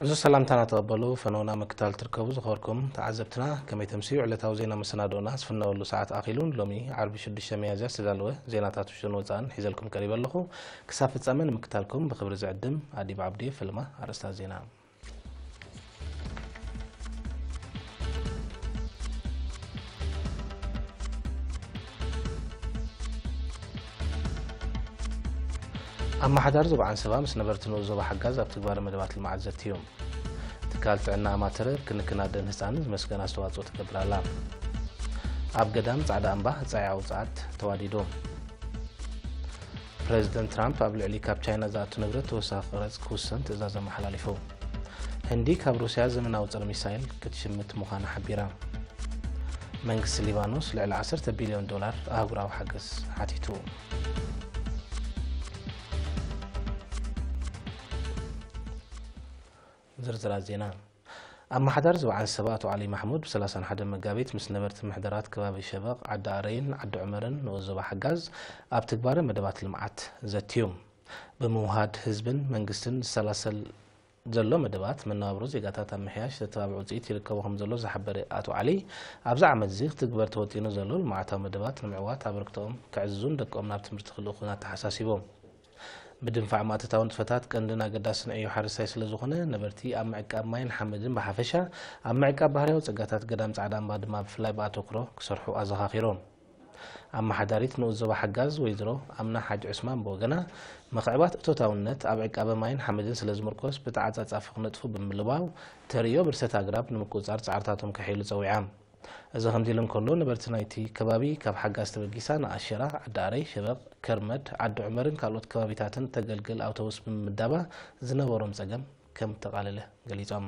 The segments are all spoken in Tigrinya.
እዚ ሰላምታና ተቐበሉ። ፈነውና ምክታል ትርከቡ ዝኸበርኩም ተዓዘብትና፣ ከመይ ተምስዩ? ዕለታዊ ዜና መሰናዶና ዝፍነወሉ ሰዓት ኣኺሉን ሎሚ ዓርቢ ሽዱሽተ ሚያዝያ ዝተዳለወ ዜናታት ውሽጥን ወጻእን ሒዘልኩም ቀሪበ ኣለኹ። ክሳብ ፍጻመ ንምክታልኩም ብኽብሪ ዝዕድም ኣዲብ ዓብዲ። ፍልማ ኣርእስታት ዜና። ኣመሓዳሪ ዞባ ዓንሰባ ምስ ነበርቲ ንኡስ ዞባ ሓጋዝ ኣብ ትግባረ መደባት ልምዓት ዘትዮም። ትካል ጥዕና ኣማተረ ኣብ ክንክን ኣደን ህፃንን ዝመስገን ኣስተዋፅኦ ትገብር ኣላ። ኣብ ገዳም ፃዕዳ እምባ ህፃይ ዓውፃኣት ተዋዲዶም። ፕረዚደንት ትራምፕ ኣብ ልዕሊ ካብ ቻይና ዝኣቱ ንብረት ተወሳኺ ቀረጽ ክውሰን ትእዛዝ ኣመሓላሊፉ። ህንዲ ካብ ሩስያ ዘመናዊ ጸረ ሚሳይል ክትሽምት ምዃና ሓቢራ። መንግስቲ ሊባኖስ ልዕሊ ዓሰርተ ቢልዮን ዶላር ኣህጉራዊ ሓገዝ ሓቲቱ። ዝርዝራት ዜና። ኣመሓዳሪ ዞባ ዓንሰባ ኣቶ ዓሊ ማሕሙድ ብ ሰላሳን ሓደን መጋቢት ምስ ነበርቲ ምሕደራት ከባቢ ሸበቕ፣ ዓዲ ኣረይን ዓዲ ዑመርን ንኡስ ዞባ ሓጋዝ ኣብ ትግባረ መደባት ልምዓት ዘትዩ። ብምውሃድ ህዝብን መንግስትን ዝሰላሰል ዘሎ መደባት መነባብሮ ዜጋታት ኣብ ምሕያሽ ዘተባብዕ ውፅኢት ይርከቦ ከም ዘሎ ዝሓበረ ኣቶ ዓሊ፣ ኣብዚ ዓመት እዚ ክትግበር ተወጢኑ ዘሎ ልምዓታዊ መደባት ንምዕዋት ኣበርክቶኦም ከዕዝዙን ደቆም ናብ ትምህርቲ ክልእኹን ኣተሓሳሲቦም። ምድንፋዕ ማእቶታዊ ንጥፈታት ቀንድን ኣገዳስን ዕዮ ሓረስታይ ስለ ዝኾነ፣ ነበርቲ ኣብ ምዕቃብ ማይን ሓመድን ብሓፈሻ፣ ኣብ ምዕቃብ ባህርያዊ ጸጋታት ገዳም ጻዕዳ እምባ ድማ ብፍላይ ብኣተኩሮ ክሰርሑ ኣዘኻኺሮም። ኣመሓዳሪት ንኡስ ዞባ ሓጋዝ ወይዘሮ ኣምና ሓጅ ዑስማን ብወገና፣ ምኽዕባት እቶታውነት ኣብ ዕቃበ ማይን ሓመድን ስለ ዝምርኮስ፣ ብተዓጻጻፊ ክነጥፉ ብምልባው፣ ተርእዮ ብርሰት ኣግራብ ንምቁጽጻር ጻዕርታቶም ከሕይሉ ጸዊዓ። እዚ ከምዚ ኢሉ እንከሎ፣ ነበርቲ ናይቲ ከባቢ ካብ ሓጋዝ ተበጊሳ ንኣሸራ፣ ዓዲ ኣረይ፣ ሸበቕ፣ ከርመድ፣ ዓዲ ዑመርን ካልኦት ከባቢታትን ተገልግል ኣውቶቡስ ብምምዳባ ዝነበሮም ጸገም ከም እተቓለለ ገሊጾም።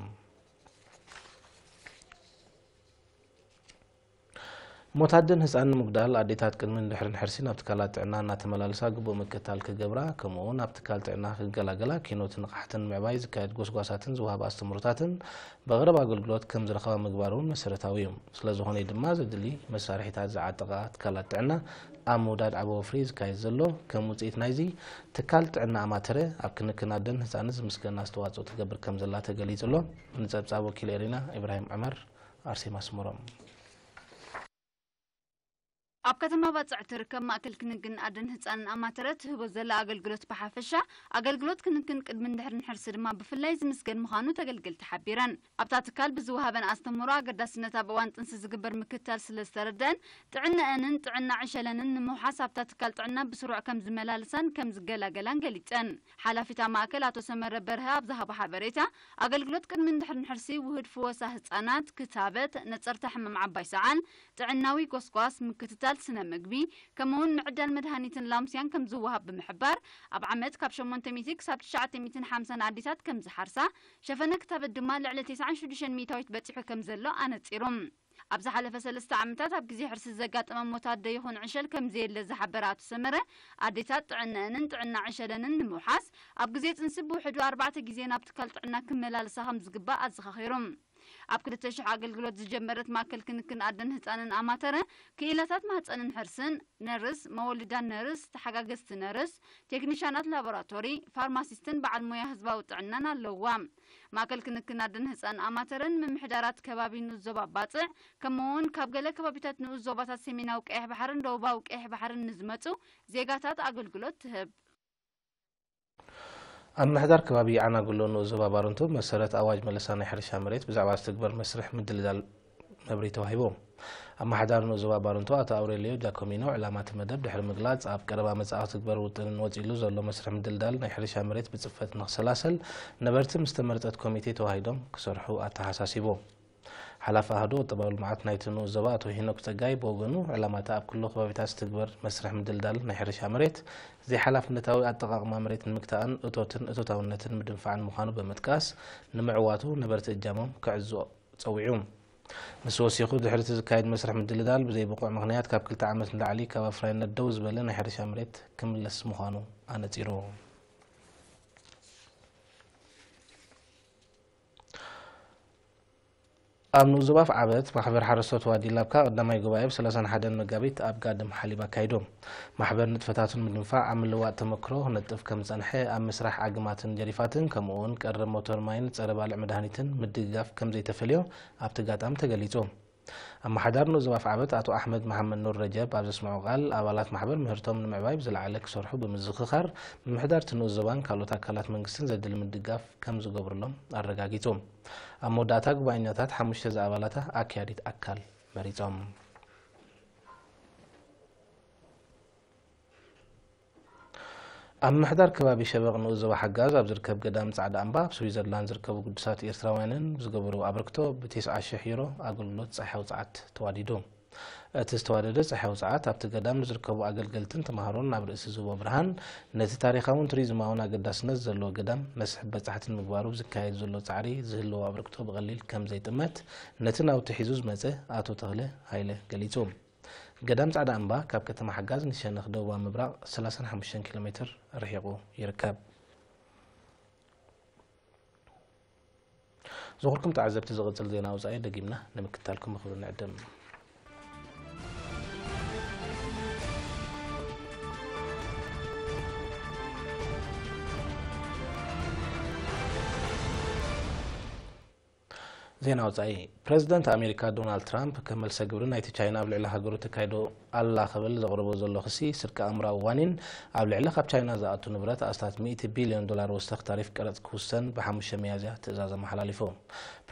ሞት ኣደን ህጻንን ንምጉዳል ኣዴታት ቅድምን ድሕርን ሕርሲ ናብ ትካላት ጥዕና እናተመላለሳ ግቡእ ምክትታል ክገብራ፣ ከምኡ እውን ኣብ ትካል ጥዕና ክገላገላ ኪኖትን ንቕሓትን ንምዕባይ ዝካየድ ጎስጓሳትን ዝወሃብ ኣስተምህሮታትን ብቐረባ ኣገልግሎት ከም ዝረኸባ ምግባር እውን መሰረታዊ እዩ። ስለዝኾነ ድማ ዘድሊ መሳርሒታት ዝዓጠቓ ትካላት ጥዕና ኣብ ምውዳድ ዓቢ ወፍሪ ዝካየድ ዘሎ። ከም ውጽኢት ናይዚ፣ ትካል ጥዕና ኣማተረ ኣብ ክንክን ኣደን ህጻንን ዝምስገን ኣስተዋጽኦ ትገብር ከም ዘላ ተገሊጹ ኣሎ። ንጸብጻብ ወኪል ኤሪና ኢብራሂም ዑመር፣ ኣርሴማ ኣስመሮም። ኣብ ከተማ ባጽዕ ትርከብ ማእከል ክንክን ኣደን ህጻንን ኣማተረ ትህቦ ዘላ ኣገልግሎት ብሓፈሻ፣ ኣገልግሎት ክንክን ቅድምን ድሕርን ሕርሲ ድማ ብፍላይ ዝምስገን ምዃኑ ተገልገልቲ ሓቢረን። ኣብታ ትካል ብዝወሃበን ኣስተምህሮ ኣገዳስነት ኣብ እዋን ጥንሲ ዝግበር ምክትታል ስለ ዝተረደአን፣ ጥዕነአንን ጥዕና ዕሸለንን ንምውሓስ ኣብታ ትካል ጥዕና ብስሩዕ ከም ዝመላልሳን ከም ዝገላገላን ገሊጸን። ሓላፊታ ማእከል ኣቶ ሰመረ በርሀ ኣብ ዝሃቦ ሓበሬታ፣ ኣገልግሎት ቅድምን ድሕርን ሕርሲ ውሁድ ፍወሳ ህጻናት፣ ክታበት፣ ነጸርታ ሕማም ዓባይ ሰዓል፣ ጥዕናዊ ጎስጓስ፣ ምክትታል ስነ ምግቢ፣ ከምኡውን ምዕዳል መድሃኒትን ላምስያን ከም ዝወሃብ ብምሕባር፣ ኣብ ዓመት ካብ ሸሞንተ ሚእቲ ክሳብ ትሽዓተ ሚእትን ሓምሳን ኣዴታት ከም ዝሓርሳ፣ ሸፈነ ክታበት ድማ ልዕሊ ተስዓን ሽዱሽተን ሚእታዊት በጺሑ ከም ዘሎ ኣነጺሩ። ኣብ ዝሓለፈ ሰለስተ ዓመታት ኣብ ግዜ ሕርሲ ዘጋጠመ ሞት ኣደ ይኹን ዕሸል ከም ዘየለ ዝሓበረ ኣቶ ሰመረ፣ ኣዴታት ጥዕነአንን ጥዕና ዕሸለንን ንምውሓስ ኣብ ግዜ ጥንሲ ብውሕዱ ኣርባዕተ ግዜ ናብ ትካል ጥዕና ክመላለሳ ከም ዝግባእ ኣዘኻኺሩ። ኣብ ክልተ ሽሕ ኣገልግሎት ዝጀመረት ማእከል ክንክን ኣደን ህጻንን ኣማተረ፣ ክኢላታት ማህጸንን ሕርስን፣ ነርስ፣ መወልዳን ነርስ፣ ተሓጋገዝቲ ነርስ፣ ቴክኒሻናት ላቦራቶሪ፣ ፋርማሲስትን በዓል ሞያ ህዝባዊ ጥዕናን ኣለውዋ። ማእከል ክንክን ኣደን ህጻን ኣማተረን ምምሕዳራት ከባቢ ንኡስ ዞባ ባጽዕ፣ ከምኡውን ካብ ገለ ከባቢታት ንኡስ ዞባታት ሰሜናዊ ቀይሕ ባሕርን ደቡባዊ ቀይሕ ባሕርን ንዝመጹ ዜጋታት ኣገልግሎት ትህብ። ኣብ ምሕዳር ከባቢ ዓናጉሎ ንኡስ ዞባ ባረንቱ፣ መሰረት ኣዋጅ መለሳ ናይ ሕርሻ መሬት ብዛዕባ ዝትግበር መስርሕ ምድልዳል መብርሂ ተዋሂቡ። ኣመሓዳሪ ንኡስ ዞባ ባረንቱ ኣቶ ኣውሬልዮ ጃኮሚኖ፣ ዕላማ እቲ መደብ ድሕሪ ምግላጽ፣ ኣብ ቀረባ መጻኢ ክትግበር ውጥንን ወጺሉ ዘሎ መስርሕ ምድልዳል ናይ ሕርሻ መሬት ብጽፈት ንክሰላሰል፣ ነበርቲ ምስ ተመረጸት ኮሚቴ ተዋሂዶም ክሰርሑ ኣተሓሳሲቡ። ሓላፊ ኣሃዱ ቁጠባዊ ልምዓት ናይቲ ንኡስ ዞባ ኣቶ ሄኖክ ጸጋይ ብወገኑ፣ ዕላማ እቲ ኣብ ኩሉ ከባቢታት ዝትግበር መስርሕ ምድልዳል ናይ ሕርሻ መሬት፣ ዘይሓላፍነታዊ ኣጠቓቕማ መሬት ንምግታእን እቶትን እቶታውነትን ምድንፋዕን ምዃኑ ብምጥቃስ፣ ንምዕዋቱ ነበርቲ እጃሞም ክዕዝዙ ጸዊዑ። ንሱ ወሲኹ፣ ድሕሪ እቲ ዝካየድ መስርሕ ምድልዳል፣ ብዘይ ብቑዕ ምኽንያት ካብ ክልተ ዓመት ንላዕሊ ካብ ኣፍራይነት ደው ዝበለ ናይ ሕርሻ መሬት ክምለስ ምዃኑ ኣነጺሩ። ኣብ ንኡስ ዞባ ኣፍዓበት ማሕበር ሓረስቶት ዋዲ ላብካ ቀዳማይ ጉባኤ ብ ሰላሳን ሓደን መጋቢት ኣብ ጋድም ሓሊብ ኣካይዱ። ማሕበር ንጥፈታቱ ንምድንፋዕ ኣብ ምልዋጥ ተመክሮ ክነጥፍ ከም ዝጸንሐ፣ ኣብ ምስራሕ ኣግማትን ጀሪፋትን ከምኡ እውን ቀረብ ሞተር ማይን ጸረ ባልዕ መድሃኒትን ምድግጋፍ ከም ዘይተፈልዮ ኣብቲ ኣጋጣሚ ተገሊጹ። ኣመሓዳሪ ንኡስ ዞባ ኣፍዓበት ኣቶ ኣሕመድ መሓመድ ኑር ረጀብ ኣብ ዘስምዖ ቃል፣ ኣባላት ማሕበር ምህርቶም ንምዕባይ ብዝለዓለ ክሰርሑ ብምዝኽኻር፣ ምምሕዳር እቲ ንኡስ ዞባን ካልኦት ኣካላት መንግስትን ዘድሊ ምድጋፍ ከም ዝገብርሎም ኣረጋጊጹ። ኣብ መወዳእታ ጉባኤኛታት ሓሙሽተ ዝኣባላታ ኣካያዲት ኣካል መሪጾም። ኣብ ምምሕዳር ከባቢ ሸበቕ ንኡስ ዞባ ሓጋዝ ኣብ ዝርከብ ገዳም ጻዕዳ ኣምባ ኣብ ስዊዘርላንድ ዝርከቡ ግዱሳት ኤርትራውያንን ብዝገበርዎ ኣበርክቶ ብ ተስዓ ሽሕ ዩሮ ኣገልግሎት ጸሓይ ውጽዓት ተዋዲዱ። እቲ ዝተዋደደ ጸሓይ ውጽዓት ኣብቲ ገዳም ንዝርከቡ ኣገልገልትን ተማሃሮን ናብ ርእሲ ዝህቦ ብርሃን፣ ነቲ ታሪኻውን ቱሪዝማውን ኣገዳስነት ዘለዎ ገዳም መስሕብ በጻሕቲ ንምግባሩ ዝካየድ ዘሎ ጻዕሪ ዝህልዎ ኣበርክቶ ብቐሊል ከም ዘይጥመት ነቲ ናውቲ ሒዙ ዝመጸ ኣቶ ተኽለ ሃይለ ገሊጹ። ገዳም ጻዕዳ እምባ ካብ ከተማ ሓጋዝ ንሸነኽ ደቡባዊ ምብራቕ ሰላሳን ሓሙሽተን ኪሎ ሜትር ርሒቑ ይርከብ። ዝኽርኩም ተዓዘብቲ፣ ዝቕጽል ዜና ወጻኢ ደጊምና ንምክታልኩም ብኽብሪ ንዕድም። ዜና ወጻኢ። ፕረዚደንት ኣሜሪካ ዶናልድ ትራምፕ ከም መልሰ ግብሪ ናይቲ ቻይና ኣብ ልዕሊ ሃገሩ ተካይዶ ኣላ ክብል ዘቕርቦ ዘሎ ክሲ ስርቂ ኣእምራዊ ዋኒን ኣብ ልዕሊ ካብ ቻይና ዝኣቱ ንብረት ኣስታት ሚእቲ ቢልዮን ዶላር ወሰኽ ታሪፍ ቀረጽ ክውሰን ብሓሙሽተ ሚያዝያ ትእዛዝ ኣመሓላሊፉ።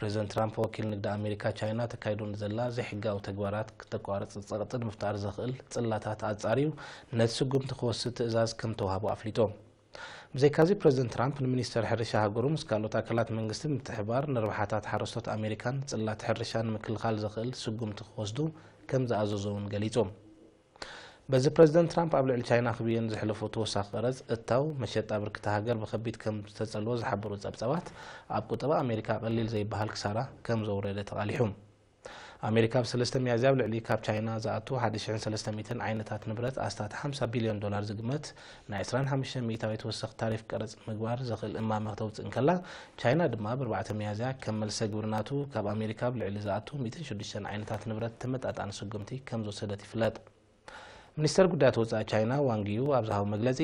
ፕረዚደንት ትራምፕ ወኪል ንግዲ ኣሜሪካ ቻይና ተካይዶ ንዘላ ዘይሕጋዊ ተግባራት ክተቋርጽ ጸቕጢ ንምፍጣር ዘኽእል ጽላታት ኣጻርዩ ነቲ ስጉምቲ ክወስድ ትእዛዝ ከም ተዋህቦ ኣፍሊጡ። ብዘይካዚ ፕረዚደንት ትራምፕ ንሚኒስተር ሕርሻ ሃገሩ ምስ ካልኦት ኣካላት መንግስቲ ብምትሕብባር ንረብሓታት ሓረስቶት ኣሜሪካን ጽላት ሕርሻን ንምክልኻል ዘኽእል ስጉምቲ ክወስዱ ከም ዝኣዘዞ እውን ገሊጹ። በዚ ፕረዚደንት ትራምፕ ኣብ ልዕሊ ቻይና ክብየን ዘሕለፎ ተወሳኺ ቀረጽ እታው መሸጣ ብርክቲ ሃገር ብኸቢድ ከም ዝተጸልዎ ዝሓበሩ ጸብጻባት ኣብ ቁጠባ ኣሜሪካ ቀሊል ዘይበሃል ክሳራ ከም ዘውረደ ተቓሊሑ። ኣሜሪካ ኣብ ሰለስተ ሚያዝያ ኣብ ልዕሊ ካብ ቻይና ዝኣቱ ሓደ ሽሕን ሰለስተ ሚእትን ዓይነታት ንብረት ኣስታት ሓምሳ ቢልዮን ዶላር ዝግመት ናይ ዕስራን ሓሙሽተን ሚእታዊት ወሰኽ ታሪፍ ቀረጽ ምግባር ዘኽእል እማመ ክተውጽእ እንከላ፣ ቻይና ድማ ብ ኣርባዕተ ሚያዝያ ከም መልሰ ግብሪ ናቱ ካብ ኣሜሪካ ኣብ ልዕሊ ዝኣቱ ሚእትን ሽዱሽተን ዓይነታት ንብረት ተመጣጣኒ ስጉምቲ ከም ዝወሰደት ይፍለጥ። ሚኒስተር ጉዳያት ወጻኢ ቻይና ዋንግ ዩ ኣብ ዝሃቦ መግለጺ፣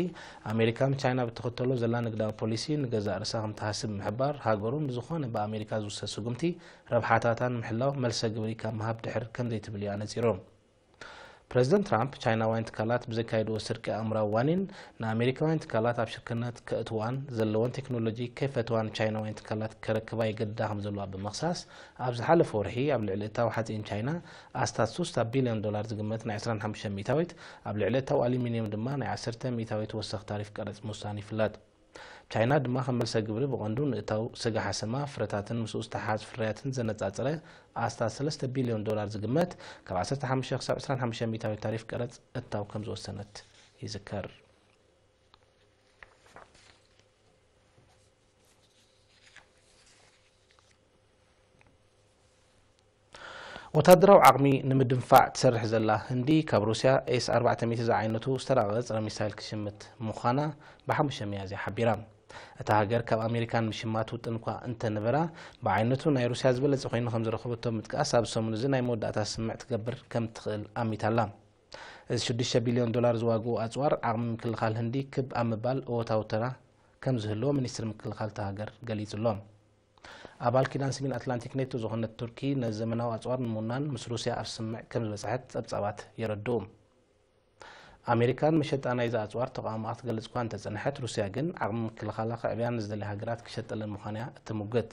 ኣሜሪካ ምስ ቻይና ብትኽተሎ ዘላ ንግዳዊ ፖሊሲ ንገዛእ ርእሳ ከም ትሃስብ ብምሕባር፣ ሃገሩ ንዝኾነ ብኣሜሪካ ዝውሰድ ስጉምቲ ረብሓታታ ንምሕላው መልሰ ግብሪ ካብ ምሃብ ድሕር ከም ዘይትብል እዩ ኣነጺሩ። ፕረዚደንት ትራምፕ ቻይናውያን ትካላት ብዘካየድዎ ስርቂ ኣእምራዊ ዋኒን ንኣሜሪካውያን ትካላት ኣብ ሽርክነት ከእትዋን ዘለወን ቴክኖሎጂ ከይፈተዋ ንቻይናውያን ትካላት ከረክባ ይገድዳ ከም ዘለዋ ብምኽሳስ፣ ኣብ ዝሓለፈ ወርሒ ኣብ ልዕሊ እታው ሓጺን ቻይና ኣስታት ሶስተ ቢልዮን ዶላር ዝግመት ናይ ዕስራን ሓሙሽተን ሚእታዊት፣ ኣብ ልዕሊ እታው ኣሉሚንየም ድማ ናይ ዓሰርተ ሚእታዊት ወሰኽ ታሪፍ ቀረጽ ምውሳን ይፍለጥ። ቻይና ድማ ከም መልሰ ግብሪ ብቐንዱ ንእታው ስጋ ሓሰማ፣ ፍረታትን ምስኡ ዝተሓሓዝ ፍርያትን ዘነጻጸረ ኣስታት ሰለስተ ቢልዮን ዶላር ዝግመት ካብ ዓሰርተ ሓሙሽተ ክሳብ ዕስራን ሓሙሽተን ሚእታዊት ታሪፍ ቀረጽ እታው ከም ዝወሰነት ይዝከር። ወታደራዊ ዓቕሚ ንምድንፋዕ ትሰርሕ ዘላ ህንዲ፣ ካብ ሩስያ ኤስ ኣርባዕተ ሚእቲ ዝዓይነቱ ዝተራቐቐ ጸረ ሚሳይል ክሽምት ምዃና ብሓሙሽተ ሚያዝያ ሓቢራ። እታ ሃገር ካብ ኣሜሪካ ንምሽማት ውጥን እኳ እንተነበራ፣ ብዓይነቱ ናይ ሩስያ ዝበለጸ ኮይኑ ከም ዝረኸበቶ ብምጥቃስ፣ ኣብ ሰሙን እዚ ናይ መወዳእታ ስምምዕ ትገብር ከም ትኽእል ኣሚታ'ላ። እዚ ሽዱሽተ ቢልዮን ዶላር ዝዋግኡ ኣጽዋር፣ ዓቕሚ ምክልኻል ህንዲ ክብ ኣብ ምባል እወታዊ ተራ ከም ዝህልዎ ሚኒስትሪ ምክልኻል እታ ሃገር ገሊጹ ኣሎ። ኣባል ኪዳን ሰሜን ኣትላንቲክ ኔቶ ዝኾነት ቱርኪ፣ ነዚ ዘመናዊ ኣጽዋር ንምውናን ምስ ሩስያ ኣብ ስምምዕ ከም ዝበጽሐት ጸብጻባት የረድኡ። ኣሜሪካ ንመሸጣ ናይዚ ኣጽዋር ተቓውሞኣ ክትገልጽ እኳ እንተጸንሐት፣ ሩስያ ግን ዓቕሚ ምክልኻላ ከዕብያ ንዝደልያ ሃገራት ክሸጠለን ምዃና እያ እትምጉት።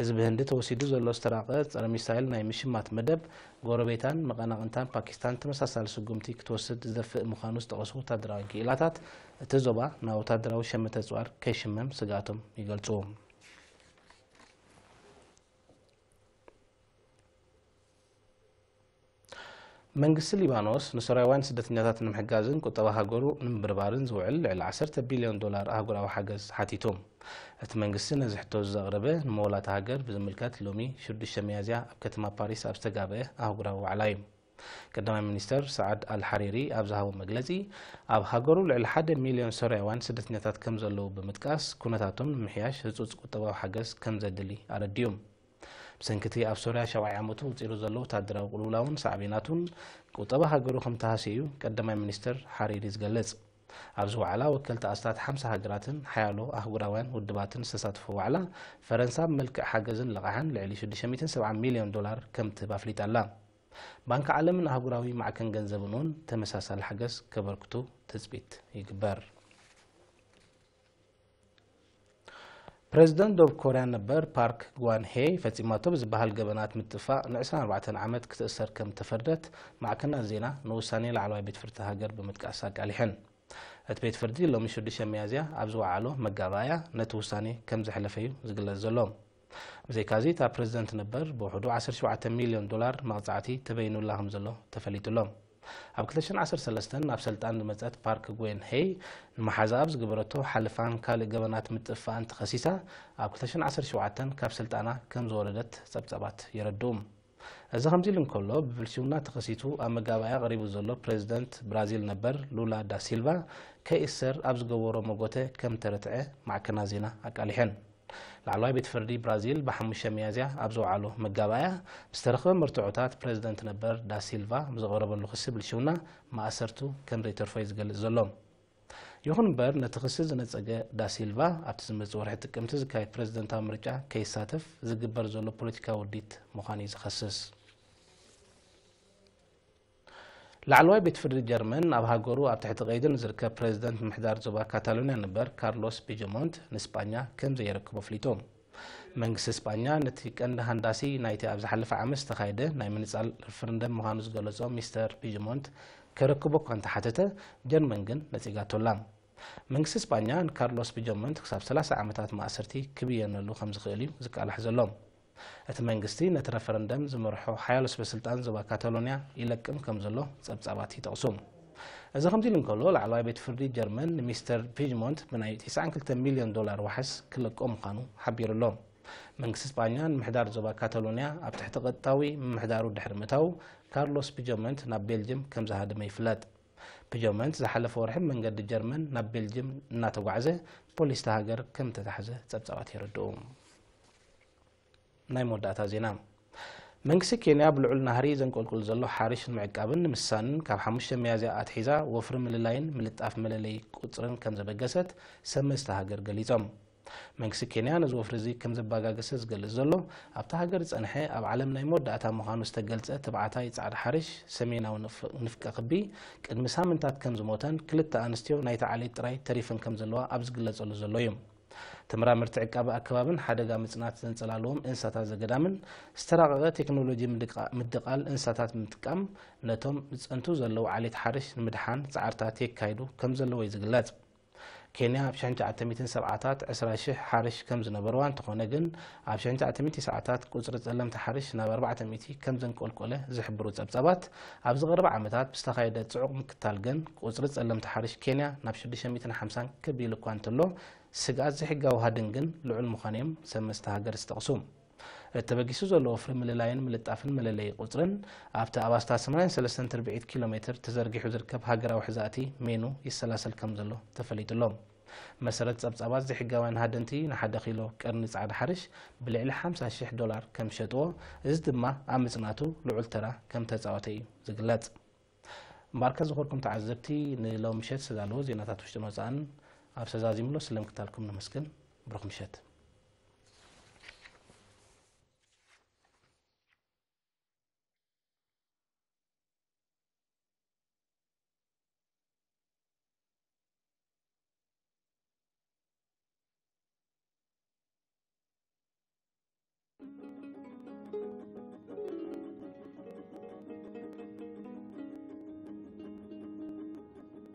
እዚ ብህንዲ ተወሲዱ ዘሎ ዝተራቐ ጸረ ሚሳይል ናይ ምሽማት መደብ፣ ጎረቤታን መቐናቕንታን ፓኪስታን ተመሳሳሊ ስጉምቲ ክትወስድ ዝደፍእ ምዃኑ ዝጠቐሱ ወታደራውያን ክኢላታት፣ እቲ ዞባ ናብ ወታደራዊ ሸመተ ኣጽዋር ከይሽመም ስግኣቶም ይገልጹ። መንግስቲ ሊባኖስ ንሶርያውያን ስደተኛታት ንምሕጋዝን ቁጠባ ሃገሩ ንምብርባርን ዝውዕል ልዕሊ ዓሰርተ ቢልዮን ዶላር ኣህጉራዊ ሓገዝ ሓቲቱ። እቲ መንግስቲ ነዚ ሕቶ ዘቕረበ ንመዋላታ ሃገር ብዝምልከት ሎሚ ሽዱሽተ ሚያዝያ ኣብ ከተማ ፓሪስ ኣብ ዝተጋበአ ኣህጉራዊ ዋዕላ እዩ። ቀዳማይ ሚኒስተር ሰዓድ ኣልሓሪሪ ኣብ ዝሃቦ መግለጺ፣ ኣብ ሃገሩ ልዕሊ ሓደ ሚልዮን ሶርያውያን ስደተኛታት ከም ዘለዉ ብምጥቃስ፣ ኩነታቶም ንምሕያሽ ህጹጽ ቁጠባዊ ሓገዝ ከም ዘድሊ ኣረዲኡ። ብሰንኪ እቲ ኣብ ሶርያ ሻብዓይ ዓመቱ ውጺሩ ዘሎ ወታደራዊ ቅልውላውን ሳዕቤናቱን፣ ቁጠባ ሃገሩ ከም ተሃስዩ እዩ ቀዳማይ ሚኒስትር ሓሪሪ ዝገልጽ። ኣብዚ ዋዕላ ወከልቲ ኣስታት ሓምሳ ሃገራትን ሓያሎ ኣህጉራውያን ውድባትን ዝተሳተፎ ዋዕላ፣ ፈረንሳ ብመልክዕ ሓገዝን ልቓሕን ልዕሊ ሽዱሽተ ሚእትን ሰብዓን ሚልዮን ዶላር ከም ትህብ ኣፍሊጣ ኣላ። ባንኪ ዓለምን ኣህጉራዊ ማዕከን ገንዘብን እውን ተመሳሳሊ ሓገዝ ከበርክቱ ትጽቢት ይግበር። ፕሬዚደንት ደቡብ ኮርያ ነበር ፓርክ ግዋን ሄ ፈጺማቶ ብዝበሃል ገበናት ምጥፋእ ን ዕስራን ኣርባዕተን ዓመት ክትእሰር ከም ተፈርደት ማዕከናት ዜና ንውሳኔ ላዕለዋይ ቤት ፍርዲ ሃገር ብምጥቃስ ኣቃሊሐን። እቲ ቤት ፍርዲ ሎሚ ሽዱሽተ ሚያዝያ ኣብ ዝወዓሎ መጋባእያ ነቲ ውሳኔ ከም ዘሕለፈ እዩ ዝግለጽ ዘሎ። ብዘይካዚ እታ ፕሬዚደንት ነበር ብውሕዱ ዓሰርተ ሸውዓተ ሚልዮን ዶላር መቕጻዕቲ ተበይኑላ ከም ዘሎ ተፈሊጡ ኣሎ። ኣብ ክልተ ሽሕን ዓሰርተ ሰለስተን ናብ ስልጣን ዝመጸት ፓርክ ግዌን ሄይ ንመሓዛኣ ኣብ ዝገበረቶ ሓለፋን ካልእ ገበናት ምጥፍፋእን ተኸሲሳ ኣብ ክልተ ሽሕን ዓሰርተ ሸውዓተን ካብ ስልጣና ከም ዝወረደት ጸብጻባት የረድኡ። እዚ ከምዚ ኢሉ እንከሎ፣ ብብልሽውና ተኸሲሱ ኣብ መጋባእያ ቀሪቡ ዘሎ ፕሬዚደንት ብራዚል ነበር ሉላ ዳ ሲልቫ ከይእሰር ኣብ ዝገበሮ መጎተ ከም ተረትዐ ማዕከናት ዜና ኣቃሊሐን። ላዕለዋይ ቤት ፍርዲ ብራዚል ብሓሙሽተ ሚያዝያ ኣብ ዘውዓሎ መጋባእያ ብዝተረኽበ መርትዖታት ፕሬዚደንት ነበር ዳ ሲልቫ ብዝቐረበሉ ክሲ ብልሽውና ማእሰርቱ ከም ዘይተርፎ እዩ ዝገልጽ ዘሎ። ይኹን እምበር ነቲ ክሲ ዝነጸገ ዳ ሲልቫ ኣብቲ ዝመጽእ ወርሒ ጥቅምቲ ዝካየድ ፕሬዚደንታዊ ምርጫ ከይሳተፍ ዝግበር ዘሎ ፖለቲካዊ ውዲት ምዃኑ እዩ ዝኸስስ። ላዕለዋይ ቤት ፍርዲ ጀርመን ኣብ ሃገሩ ኣብ ትሕቲ ቀይዲ ንዝርከብ ፕሬዚደንት ምምሕዳር ዞባ ካታሎንያ ነበር ካርሎስ ፒጀሞንት ንስጳኛ ከም ዘየረክቦ ኣፍሊጡ። መንግስቲ ስጳኛ ነቲ ቀንዲ ሃንዳሲ ናይቲ ኣብ ዝሓለፈ ዓመት ዝተኻየደ ናይ ምንጻል ሪፈረንደም ምዃኑ ዝገለጾ ሚስተር ፒጀሞንት ከረክቦ እኳ እንተሓተተ፣ ጀርመን ግን ነጺጋቶ ኣላ። መንግስቲ ስጳኛ ንካርሎስ ፒጀሞንት ክሳብ ሰላሳ ዓመታት ማእሰርቲ ክብየነሉ ከም ዝኽእል እዩ ዝቃላሕ ዘሎ። እቲ መንግስቲ ነቲ ረፈረንደም ዝመርሖ ሓያሎ ሰበስልጣን ዞባ ካታሎንያ ይለቅም ከም ዘሎ ጸብጻባት ይጠቕሱ። እዚ ከምዚ ኢሉ እንከሎ፣ ላዕለዋይ ቤት ፍርዲ ጀርመን ንሚስተር ፒጅሞንት ብናይ ተስዓን ክልተን ሚልዮን ዶላር ዋሕስ ክለቆ ምዃኑ ሓቢሩ ኣሎ። መንግስቲ ስጳኛ ንምሕዳር ዞባ ካታሎንያ ኣብ ትሕቲ ቀጥታዊ ምምሕዳሩ ድሕሪ ምእታዉ፣ ካርሎስ ፒጅሞንት ናብ ቤልጅም ከም ዝሃደመ ይፍለጥ። ፒጅሞንት ዝሓለፈ ወርሒ መንገዲ ጀርመን ናብ ቤልጅም እናተጓዕዘ ፖሊስ እታ ሃገር ከም ዝተታሕዘ ጸብጻባት የረድኡ። ናይ መወዳእታ ዜና። መንግስቲ ኬንያ ብልዑል ናህሪ ዘንቆልቁል ዘሎ ሓርሽ ንምዕቃብን ንምስሳንን ካብ ሓሙሽተ ሚያዝያ ኣትሒዛ ወፍሪ ምልላይን ምልጣፍ መለለዪ ቁጽርን ከም ዘበገሰት ሰመዝቲ ሃገር ገሊጾም። መንግስቲ ኬንያ ነዚ ወፍሪ እዚ ከም ዘባጋገሰ ዝገልጽ ዘሎ፣ ኣብታ ሃገር ዝጸንሐ ኣብ ዓለም ናይ መወዳእታ ምዃኑ ዝተገልጸ ተባዕታይ ጻዕዳ ሓርሽ ሰሜናዊ ንፍ-፣ ንፍቀ ክቢ ቅድሚ ሳምንታት ከም ዝሞተን ክልተ ኣንስትዮ ናይቲ ዓሌት ጥራይ ተሪፈን ከም ዘለዋ ኣብ ዝግለጸሉ ዘሎ እዩ። ተመራመርቲ ዕቃበ ኣከባብን ሓደጋ ምጽናት ዘንጸላልዎም እንስሳታት ዘገዳምን ዝተራቐቐ ቴክኖሎጂ ምድቃ-፣ ምድቓል እንስሳታት ብምጥቃም ነቶም ዝጸንቱ ዘለዉ ዓሌት ሓርሽ ንምድሓን ጻዕርታት የካይዱ ከም ዘለዉ እዩ ዝግለጽ። ኬንያ ኣብ ሽሕን ትሽዓተ ሚእትን ሰብዓታት ዕስራ ሽሕ ሓርሽ ከም ዝነበርዋ እንተኾነ ግን ኣብ ሽሕን ትሽዓተ ሚእትን ሰብዓታት ቁጽሪ ጸለምቲ ሓርሽ ናብ ኣርባዕተ ሚእቲ ከም ዘንቆልቆለ ዝሕብሩ ጸብጻባት ኣብዚ ቀረባ ዓመታት ብዝተኻየደ ጽዑቕ ምክታል ግን ቁጽሪ ጸለምቲ ሓርሽ ኬንያ ናብ ሽዱሽተ ሚእትን ሓምሳን ክብ ኢሉ እኳ እንተሎ ስግኣት ዘይሕጋዊ ሃድን ግን ልዑል ምዃኑ እዮም ሰመዝቲ ሃገር ዝጠቕሱ። እቲ ተበጊሱ ዘሎ ወፍሪ ምልላይን ምልጣፍን መለለዪ ቁጽርን ኣብቲ ኣብ ኣስታት ሰማንያን ሰለስተን ትርብዒት ኪሎ ሜትር ተዘርጊሑ ዝርከብ ሃገራዊ ሕዛእቲ ሜኑ ይሰላሰል ከም ዘሎ ተፈሊጡ ኣሎ። መሰረት ጸብጻባት ዘይሕጋውያን ሃደንቲ ንሓደ ኪሎ ቀርኒ ጻዕዳ ሓርሽ ብልዕሊ ሓምሳ ሽሕ ዶላር ከም ዝሸጥዎ፣ እዚ ድማ ኣብ ምጽናቱ ልዑል ተራ ከም ተጻወተ እዩ ዝግለጽ። እምበኣርከ ዝኾርኩም ተዓዘብቲ ንሎሚ ምሸት ዝተዳለወ ዜናታት ውሽጥን ወጻእን ኣብ ሰዛዚምሎ ስለም ክታልኩም ነመስግን። ብሩኽ ምሸት።